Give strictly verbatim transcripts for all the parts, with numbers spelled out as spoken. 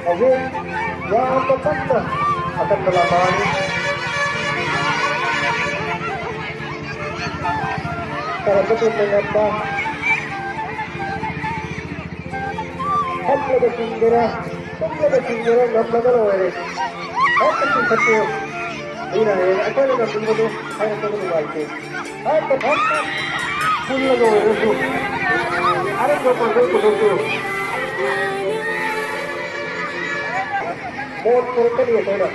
ꯍꯧꯖꯤꯛ ꯌꯥꯝꯅ ꯀꯟꯅ ꯑꯀꯟꯕ ꯂꯥꯟꯐꯝ꯫ ꯀꯔꯝꯕ ꯇꯤꯝꯅ ꯉꯝꯕ? ꯐꯝꯂꯒ ꯆꯤꯡꯒꯦꯔꯥ, ꯇꯨꯝꯂꯒ ꯆꯤꯡꯒꯦꯔꯥ, ꯉꯝꯂꯒ ꯂꯣꯏꯔꯦ꯫ ꯍꯦꯛꯇ ꯆꯤꯡꯈꯠꯄꯤꯌꯨ꯫ ꯃꯤꯅ ꯍꯌꯦꯡ ꯑꯩꯈꯣꯏꯅ ꯉꯝꯕꯤꯕꯗꯨ ꯍꯥꯏꯔꯛꯄꯗ ꯅꯨꯡꯉꯥꯏꯇꯦ꯫ ꯍꯦꯛꯇ ꯐꯝ ꯄꯨꯜꯂꯒ ꯑꯣꯏꯔꯁꯨ ꯑꯔꯦꯝꯕ ꯄꯥꯡꯒꯜ ꯄꯨꯊꯣꯛꯄꯤꯌꯨ꯫ ꯃꯣꯠ ꯄꯨꯔꯛꯀꯅꯤ ꯑꯩꯈꯣꯏꯅ꯫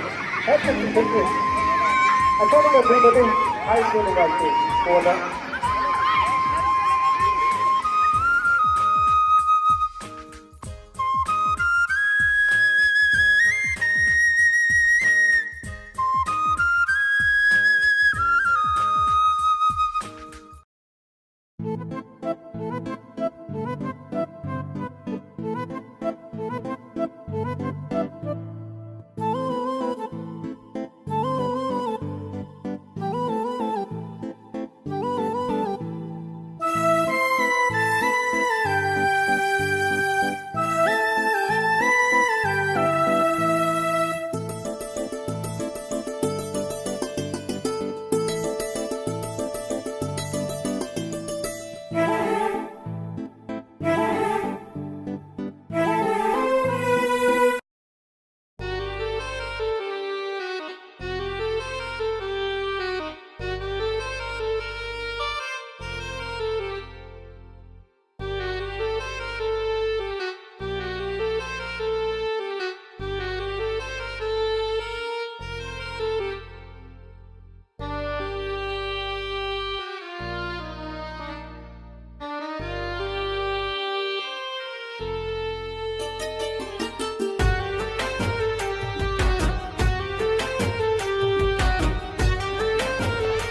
ꯍꯦꯛꯇ ꯆꯤꯡꯈꯠꯄꯤꯌꯨ꯫ ꯑꯩꯈꯣꯏꯅ ꯉꯝꯕꯤꯕꯗꯨ ꯍꯥꯏꯔꯛꯄꯗ ꯅꯨꯡꯉꯥꯏꯇꯦ꯫ ꯀꯣꯟꯅ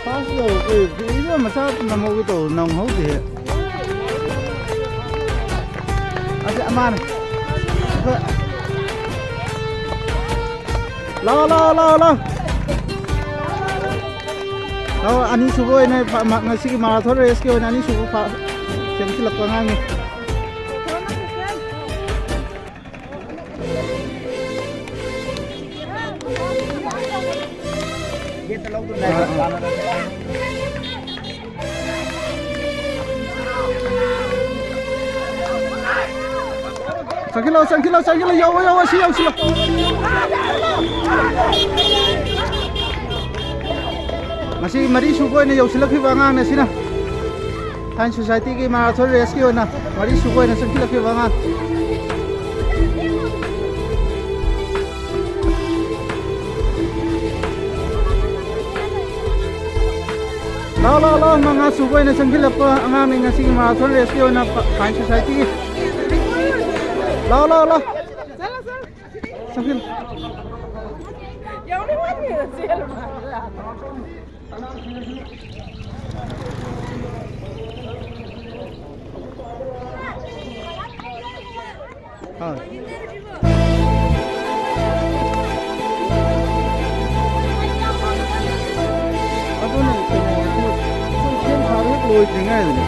ꯐꯥꯁ ꯌꯧꯔꯛꯄ ꯚꯤꯗꯤꯑꯣ ꯃꯆꯥ ꯅꯝꯍꯧꯒꯦ ꯇꯧꯕ ꯅꯪꯍꯧꯗꯦ꯫ ꯑꯁꯤ ꯑꯃꯅꯦ꯫ ꯑꯩꯈꯣꯏ ꯂꯥꯛꯑꯣ, ꯂꯥꯛꯑꯣ, ꯂꯥꯛꯑꯣ, ꯂꯥꯛꯑꯣ꯫ ꯂꯥꯛꯑꯣ, ꯑꯅꯤꯁꯨꯕ ꯑꯣꯏꯅ ꯐ-, ꯃ-, ꯉꯁꯤꯒꯤ ꯃꯥꯔꯥꯊꯣꯟ ꯔꯦꯁꯀꯤ ꯑꯣꯏꯅ ꯑꯅꯤꯁꯨꯕ ꯐ-, ꯆꯦꯟꯁꯤꯜꯂꯛꯄ ꯑꯉꯥꯡꯅꯤ꯫ ꯆꯪꯁꯤꯜꯂꯣ, ꯆꯪꯁꯤꯜꯂꯣ, ꯆꯪꯁꯤꯜꯂꯣ, ꯌꯧꯋꯣ, ꯌꯧꯋꯣ, ꯁꯤ ꯌꯧꯁꯤꯜꯂꯣ꯫ ꯉꯁꯤ ꯃꯔꯤ ꯁꯨꯕ ꯑꯣꯏꯅ ꯌꯧꯁꯤꯜꯂꯛꯈꯤꯕ ꯑꯉꯥꯡꯅꯦ ꯁꯤꯅ꯫ ꯐꯥꯏꯟ ꯁꯣꯁꯥꯏꯇꯤꯒꯤ ꯃꯥꯔꯥꯊꯣꯟ ꯔꯦꯁꯀꯤ ꯑꯣꯏꯅ ꯃꯔꯤ ꯁꯨꯕ ꯑꯣꯏꯅ ꯆꯪꯁꯤꯜꯂꯛꯈꯤꯕ ꯑꯉꯥꯡ꯫ ꯂꯥꯎ, ꯂꯥꯎ, ꯂꯥꯎ, ꯃꯉꯥ ꯁꯨꯕ ꯑꯣꯏꯅ ꯆꯪꯁꯤꯜꯂꯛꯄ ꯑꯉꯥꯡꯅꯤ ꯉꯁꯤꯒꯤ ꯃꯥꯔꯥꯊꯣꯟ ꯔꯦꯁꯀꯤ ꯑꯣꯏꯅ ꯐꯥꯏꯟ ꯁꯣꯁꯥꯏꯇꯤꯒꯤ꯫ ꯂꯥꯎ, ꯂꯥꯎ, ꯂꯥꯎ꯫ ꯆꯪꯁꯤꯜꯂꯨ꯫ ꯍꯣꯏ꯫ ꯑꯗꯨꯅ ꯀꯩꯅꯣ, ꯑꯩꯈꯣꯏ ꯁꯦꯝ ꯁꯥꯕ ꯍꯦꯛ ꯂꯣꯏꯗ꯭ꯔꯤꯉꯩꯗꯅꯦ,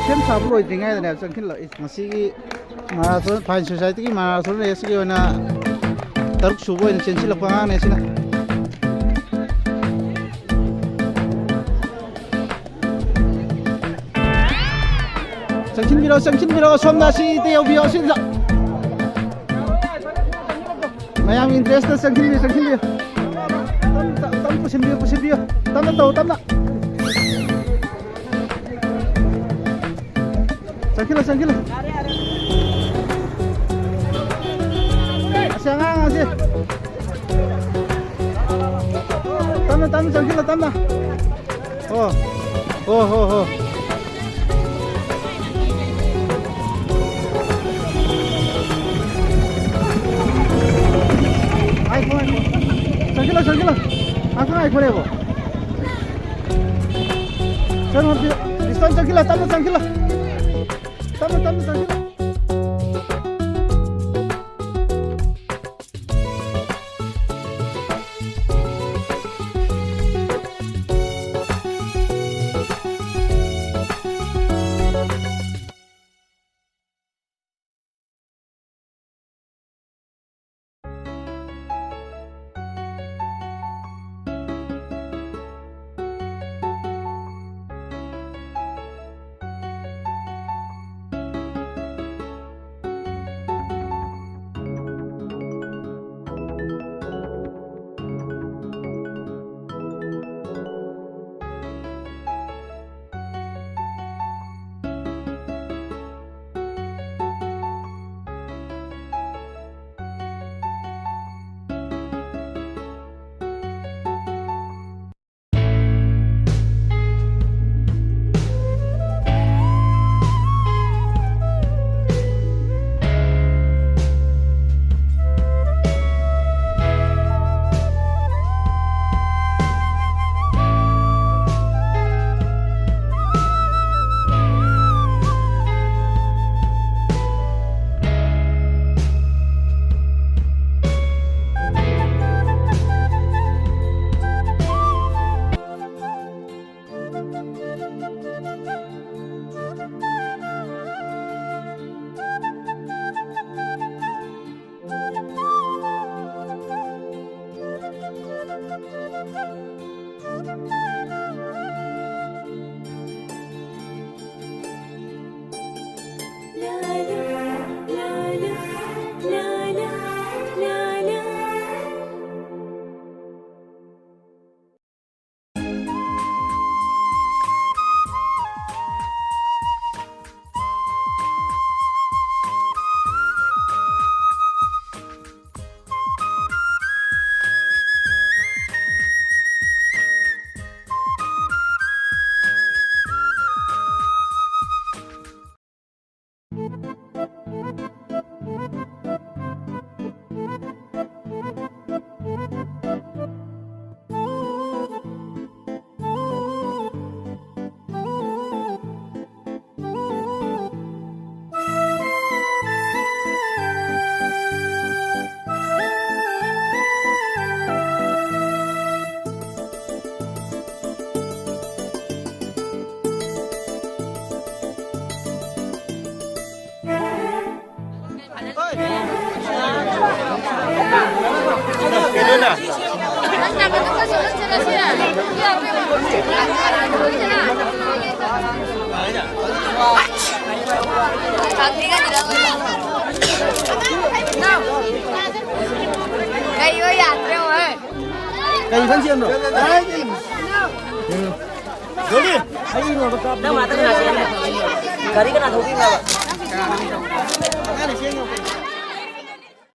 ꯁꯦꯝ ꯁꯥꯕ ꯂꯣꯏꯗ꯭ꯔꯤꯉꯩꯗꯅꯦ ꯆꯪꯁꯤꯜꯂꯛꯏ꯫ ꯃꯁꯤꯒꯤ ꯃꯥꯔꯥꯊꯣꯟ, ꯐꯥꯏꯟ ꯁꯣꯁꯥꯏꯇꯤꯒꯤ ꯃꯥꯔꯥꯊꯣꯟ ꯔꯦꯁꯀꯤ ꯑꯣꯏꯅ ꯇꯔꯨꯛ ꯁꯨꯕ ꯑꯣꯏꯅ ꯆꯦꯟꯁꯤꯜꯂꯛꯄ ꯑꯉꯥꯡꯅꯦ ꯁꯤꯅ꯫ ꯆꯪꯁꯤꯟꯕꯤꯔꯣ, ꯆꯪꯁꯤꯟꯕꯤꯔꯣ, ꯁꯣꯝꯗ ꯁꯤꯗ ꯌꯧꯕꯤꯌꯣ, ꯁꯤꯗ꯫ ꯃꯌꯥꯝꯒꯤ ꯏꯟꯇꯔꯦꯁꯇ ꯆꯪꯁꯤꯟꯕꯤꯌꯨ, ꯆꯪꯁꯤꯟꯕꯤꯌꯨ꯫ ꯇꯞ-, ꯇꯞ-, ꯇꯞ ꯄꯨꯁꯤꯟꯕꯤꯌꯨ, ꯄꯨꯁꯤꯟꯕꯤꯌꯨ꯫ ꯇꯞꯅ ꯇꯧ, ꯇꯞꯅ꯫ ꯆꯪꯁꯤꯜꯂꯣ, ꯆꯪꯁꯤꯜꯂꯣ꯫ ꯑꯁꯤ ꯑꯉꯥꯡ ꯑꯁꯤ꯫ ꯇꯞꯅ, ꯇꯞꯅ ꯆꯪꯁꯤꯜꯂꯣ, ꯇꯞꯅ꯫ ꯍꯣ꯫ ꯍꯣ, ꯍꯣ, ꯍꯣ꯫ ꯉꯥꯏꯈꯣ, ꯉꯥꯏꯈꯣ꯫ ꯆꯪꯁꯤꯜꯂꯣ, ꯆꯪꯁꯤꯜꯂꯣ꯫ ꯉꯥꯛꯇꯪ ꯉꯥꯏꯈꯣ, ꯂꯦꯞꯄꯣ꯫ ꯆꯪꯉꯣ, ꯗꯤꯁꯇꯥꯟꯁ ꯆꯪꯁꯤꯜꯂꯣ, ꯇꯞꯅ ꯆꯪꯁꯤꯜꯂꯣ꯫ ꯇꯞꯅ, ꯇꯞꯅ ꯆꯪꯁꯤꯜꯂꯣ꯫ ꯀꯩ ꯑꯣꯏ ꯌꯥꯗ꯭ꯔꯦ ꯍꯣꯏ꯫ ꯀꯩ ꯏꯟꯁꯥꯡ ꯁꯦꯝꯕ꯭ꯔꯣ? ꯎꯝ꯫ ꯖꯣꯂꯤ, ꯑꯩ ꯅꯣꯡꯃ ꯀꯥꯞꯄ ꯅꯪ ꯃꯥ ꯇꯞꯅ ꯉꯥꯏꯈꯣ꯫ ꯒꯥꯔꯤ ꯀꯅꯥ ꯊꯧꯕꯤꯕ꯭ꯔꯕ?